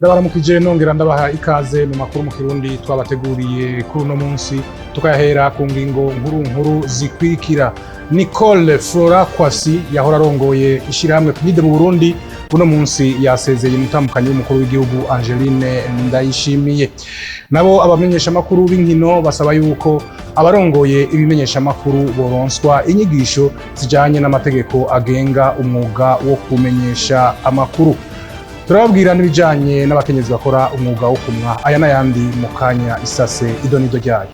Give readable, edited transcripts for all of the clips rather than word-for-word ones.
Ndabaramukije nongera ndabaha ikaze mu makuru mu Kirundi twabateguriye kuri uno munsi, tukayahera ku ngingo nkuru nkuru zikwirikira. Nicole Flora Kwasi yahora arongoye ishirahamwe PNID mu Burundi, uno munsi yasezeye umutambukanyi w'umukuru w'igihugu Angeline Ndayishimiye. Nabo abamenyeshamakuru b'inkino basaba yuko abarongoye ibimenyeshamakuru boronswa inyigisho zijanye n'amategeko agenga umwuga wo kumenyesha amakuru. Turababwira n'ibijanye n'abakenyezi bakora umwuga wo kumwa. Aya n'ayandi mu kanya isase, idonido ryayo.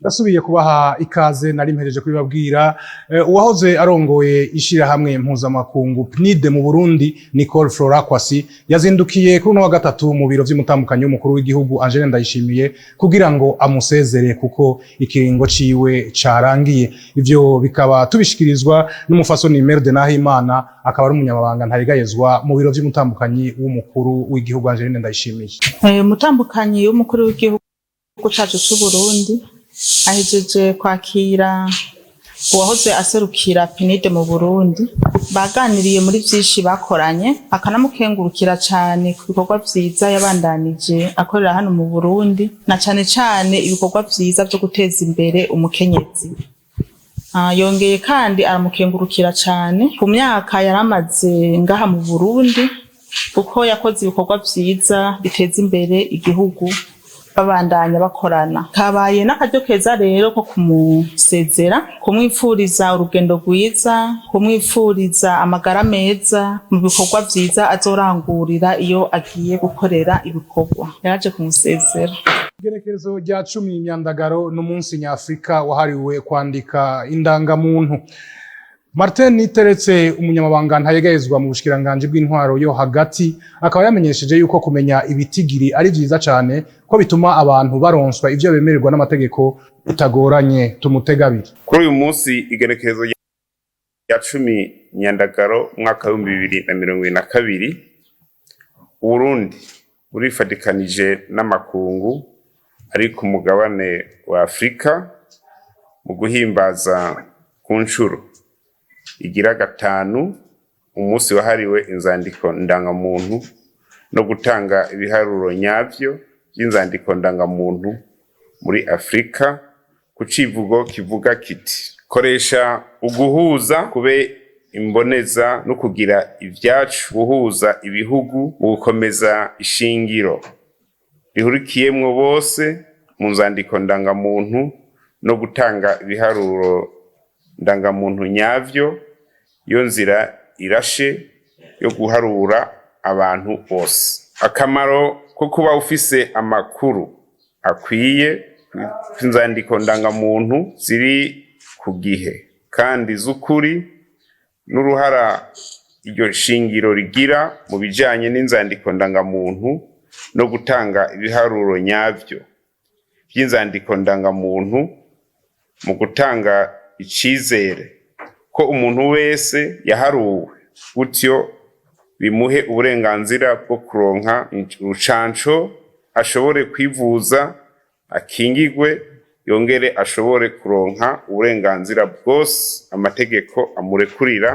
Ndasubiye kubaha ikaze. Nari mpejeje kubibabwira, uwahoze arongoye ishirahamwe mpuzamakungu PNID mu Burundi, Nicole Flora Kwasi, yazindukiye kuri uno wa gatatu mu biro vy'umutambukanyi w'umukuru w'igihugu Angeline Ndayishimiye kugira ngo amusezere kuko ikiringo ciwe carangiye. Ivyo bikaba tubishikirizwa n'umufasoni Merde Nahimana, akaba ari umunyamabanga ntayegayezwa mu biro vy'umutambukanyi w'umukuru w'igihugu Angeline Ndayishimiye. Umutambukanyi w'umukuru w'igihugu cacu c'Uburundi ahejeje kwakira uwahoze aserukira PNID mu Burundi. Baganiriye muri vyinshi bakoranye, akanamukengurukira cane ku bikorwa vyiza yabandanije akorera hano mu Burundi, na cane cane ibikorwa vyiza vyo guteza imbere umukenyezi. Yongeye kandi aramukengurukira cane ku myaka yaramaze ngaha mu Burundi, kuko yakoze ibikorwa vyiza biteza imbere igihugu, babandanya bakorana. Kabaye n'akaryo keza rero ko kumusezera, kumwipfuriza urugendo rwiza, kumwipfuriza amagara meza mu bikorwa vyiza azorangurira iyo agiye gukorera ibikorwa. Yaraje kumusezera. Igenekerezo rya 10 Imyandagaro n'umunsi nyafrika wahariwe kwandika indangamuntu. Martin Niteretse, umunyamabanga ntayegayezwa mu bushikiranganji bw'intwaro yo hagati, akaba yamenyesheje yuko kumenya ibitigiri ari vyiza cane, ko bituma abantu baronswa ivyo bemererwa n'amategeko bitagoranye. Tumutega abiri. Kuri uyu munsi, igenekerezo rya 10 Nyandagaro umwaka w'2022, Uburundi burifadikanije n'amakungu ari ku mugabane wa Afurika mu guhimbaza ku nshuro igira gatanu umunsi wahariwe inzandiko ndangamuntu no gutanga ibiharuro nyavyo vy'inzandiko ndangamuntu muri Afurika, ku civugo kivuga kiti: "Koresha uguhuza kube imboneza no kugira ivyacu", guhuza ibihugu mu gukomeza ishingiro rihurikiyemwo bose mu nzandiko ndangamuntu no gutanga ibiharuro ndangamuntu nyavyo, yo nzira irashe yo guharura abantu bose. Akamaro ko kuba ufise amakuru akwiye kw'inzandiko ndangamuntu ziri ku gihe kandi z'ukuri, n'uruhara iryo shingiro rigira mu bijanye n'inzandiko ndangamuntu no gutanga ibiharuro nyavyo vy'inzandiko ndangamuntu, mu gutanga icizere ko umuntu wese yaharuwe, gutyo bimuhe uburenganzira bwo kuronka urucanco, ashobore kwivuza, akingigwe, yongere ashobore kuronka uburenganzira bwose amategeko amurekurira,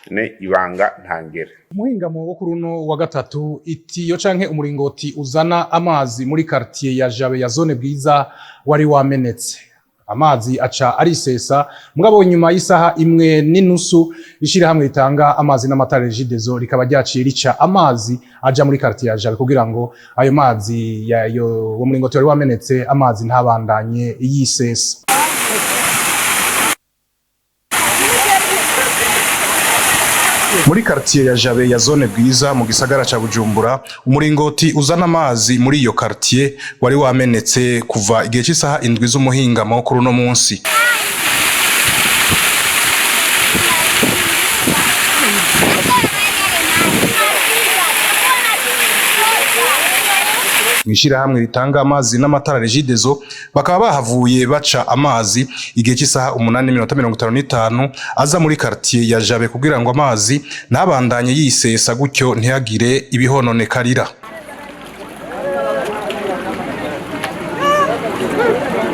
ne ibanga ntangere. Umuhingamo wo kuri uno wa gatatu, itiyo canke umuringoti uzana amazi muri quartier ya Jabe ya zone Bwiza wari wamenetse, amazi aca arisesa. Mugabo nyuma y'isaha 1:30, ishirahamwe ritanga amazi n'amatara Regideso rikaba ryaciye rica amazi aja muri quartier ya Jabe kugira ngo ayo mazi yayo, uwo muringoti wari wamenetse, amazi ntabandanye yisesa. Muri quartier ya Jabe ya zone Bwiza mu gisagara ca Bujumbura, umuringoti uzana amazi muri iyo quartier wari wamenetse kuva igihe cy'isaha 7 z'umuhingamo kuri uno munsi. Mw'ishirahamwe ritanga amazi n'amatara Regideso bakaba bahavuye baca amazi igihe cy'isaha 8:55 aza muri quartier ya Jabe kugira ngo amazi ntabandanye yisesa gutyo ntihagire ibihononekarira.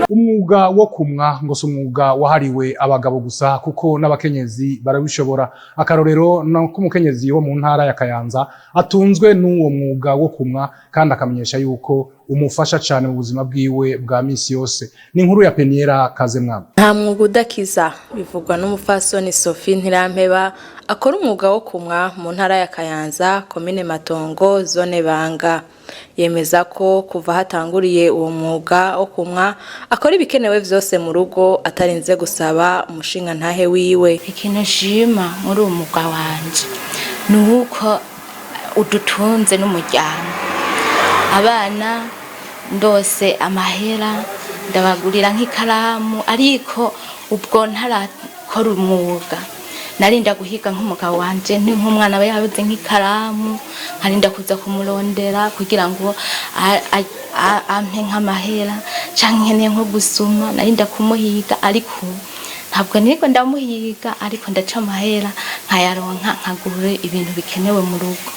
Umwuga wo kumwa ngo si umwuga wahariwe abagabo gusa, kuko n'abakenyezi barabishobora. Akarorero no k'umukenyezi wo mu ntara ya Kayanza atunzwe n'uwo mwuga wo kumwa, kandi akamenyesha yuko umufasha cyane mu buzima bwiwe bwa misi yose. Ni inkuru ya Peniera Kazemwami. Nta mwuga udakiza, bivugwa n'umupfasoni Sophie Ntirampeba akora umwuga wo kumwa mu ntara ya Kayanza, komine Matongo, zone Banga. Yemeza ko kuva hatanguriye uwo mwuga wo kumwa akora ibikenewe vyose mu rugo atarinze gusaba umushinga ntahe wiwe. Ikintu nshima muri uwo mwuga wanje ni uko udutunze n'umuryango, abana ndose amahera ndabagurira nk'ikaramu. Ariko ubwo ntarakora umwuga narinda guhiga nk'umugabo wanje, ni nk'umwana aba yabuze nk'ikaramu nkarinda kuza kumurondera kugira ngo ampe nk'amahera, canke nkeneye nko gusuma narinda kumuhiga. Ariko ubu ntabwo niriko ndamuhiga, ariko ndaca amahera nkayaronka nkagura ibintu bikenewe mu rugo.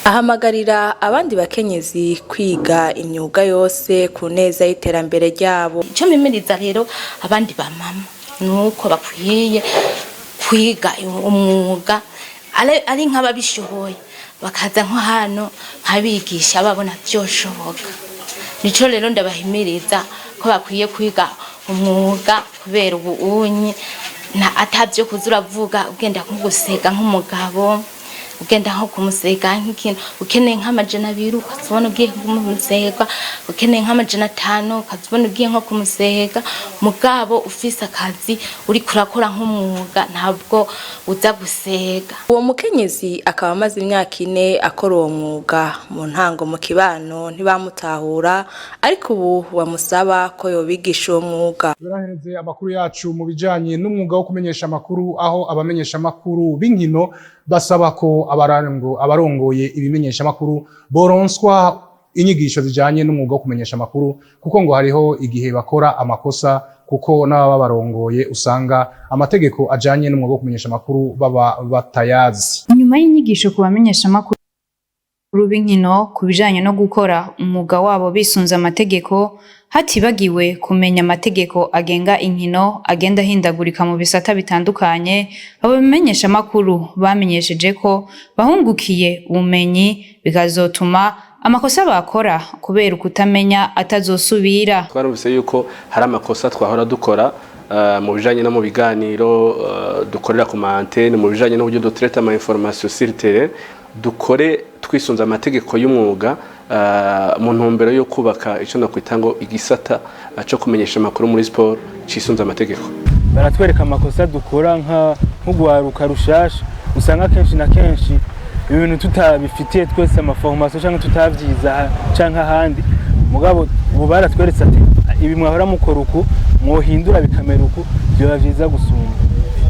Ahamagarira abandi bakenyezi kwiga imyuga yose ku neza y'iterambere ryabo. Icyo mpimiriza rero abandi ba mama ni uko bakwiye kwiga umwuga, ari nk'ababishoboye bakaza nko hano nkabigisha babona byoshoboka. Nico rero ndabahimiriza ko bakwiye kwiga umwuga, kubera ubu unyi na atavyo kuza uravuga ugenda nko gusega nk'umugabo, ugenda nko kumusega nk'ikintu ukeneye nk'amajana 2 ukazibona ugiye kumusega, ukeneye nk'amajana 5 ukazibona ugiye nko kumusega. Mugabo ufise akazi uriko urakora nk'umwuga ntabwo uza gusega. Uwo mukenyezi akaba amaze imyaka 4 akora uwo mwuga. Mu ntango mu kibano ntibamutahura, ariko ubu bamusaba ko yobigisha uwo mwuga. Birahereze amakuru yacu mu bijanye n'umwuga wo kumenyesha amakuru, aho abamenyesha amakuru b'inkino basaba ko abarongoye ibimenyesha amakuru boronswa inyigisho zijanye n'umwuga wo kumenyesha amakuru, kuko ngo hariho igihe bakora amakosa, kuko n'ababa barongoye usanga amategeko ajanye n'umwuga wo kumenyesha amakuru baba batayazi. Nyuma y'inyigisho ku bamenyesha amakuru b'inkino ku bijanye no gukora umwuga wabo bisunze amategeko, hatibagiwe kumenya amategeko agenga inkino agenda ahindagurika mu bisata bitandukanye, abo bamenyesha amakuru bamenyesheje ko bahungukiye ubumenyi bikazotuma amakosa bakora kubera ukutamenya atazosubira. Twarumvise yuko hari amakosa twahora dukora mu bijanye no mu biganiro dukorera ku ma antenne, mu bijanye n'uburyo dutraite ama information sur terrain, dukore twisunze amategeko y'umwuga mu ntumbero yo kubaka ico nakwita ngo igisata co kumenyesha amakuru muri sport cisunze amategeko. Baratwereka amakosa dukora nk'ugwaruka rushasha, usanga kenshi na kenshi ibintu tutabifitiye twese amaformation canke tutavyiza canke ahandi. Mugabo ubu baratweretse ati ibi mwahora mukora uku mwohindura bikamera uku, vyoba vyiza gusumba.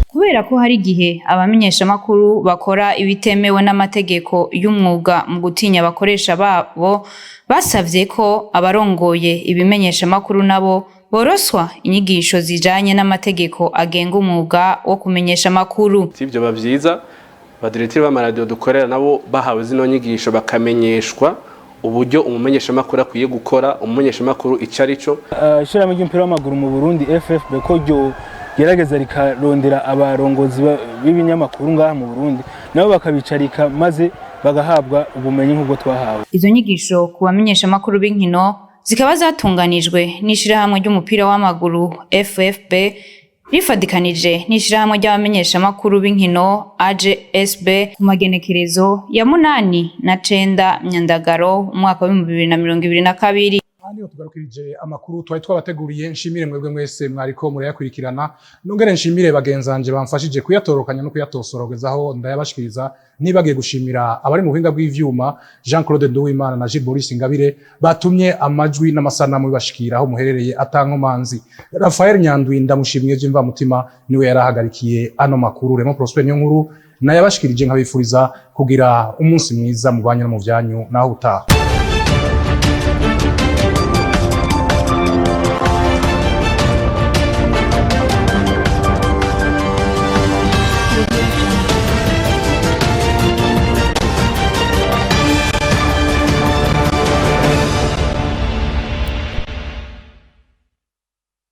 Kubera ko hari igihe abamenyeshamakuru bakora ibitemewe n'amategeko y'umwuga mu gutinya abakoresha babo, basavye ko abarongoye ibimenyeshamakuru nabo boroswa inyigisho zijanye n'amategeko agenga umwuga wo kumenyesha amakuru. Ivyo biba vyiza badirecteur b'amaradiyo dukorera nabo bahawe zino nyigisho, bakamenyeshwa uburyo umumenyeshamakuru akwiye gukora, umumenyeshamakuru ico ari cyo. Ishirahamwe ry'umupira w'amaguru mu Burundi FFB ko ryo gerageza rikarondera abarongozi b'ibinyamakuru ngaha mu Burundi, nabo bakabicarika maze bagahabwa ubumenyi nk'ubwo twahawe. Izo nyigisho ku bamenyeshamakuru b'inkino zikaba zatunganijwe n'ishirahamwe ry'umupira w'amaguru FFB rifadikanije n'ishirahamwe ry'abamenyeshamakuru b'inkino AJSB ku magenekerezo ya 8 na 9 Myandagaro umwaka wa 2022. Niho tugarukirije amakuru twari twabateguriye. Nshimire mwebwe mwese mwariko murayakurikirana, nongere nshimire bagenzanje bamfashije kuyatorokanya no kuyatosora kugezaho ndayabashikiriza. Nibagiye gushimira abari mu buhinga bw'ivyuma, Jean Claude Nduwimana na Gilles Boris Ingabire, batumye amajwi n'amasanamu bibashikira aho muherereye atankomanzi. Raphael Nyandwi ndamushimiye vy'imva mutima, niwe yarahagarikiye ano makuru. Remo Prosper niyo nkuru nayabashikirije, nkabifuriza kugira umunsi mwiza mu banyu no mu vyanyu, naho utaha.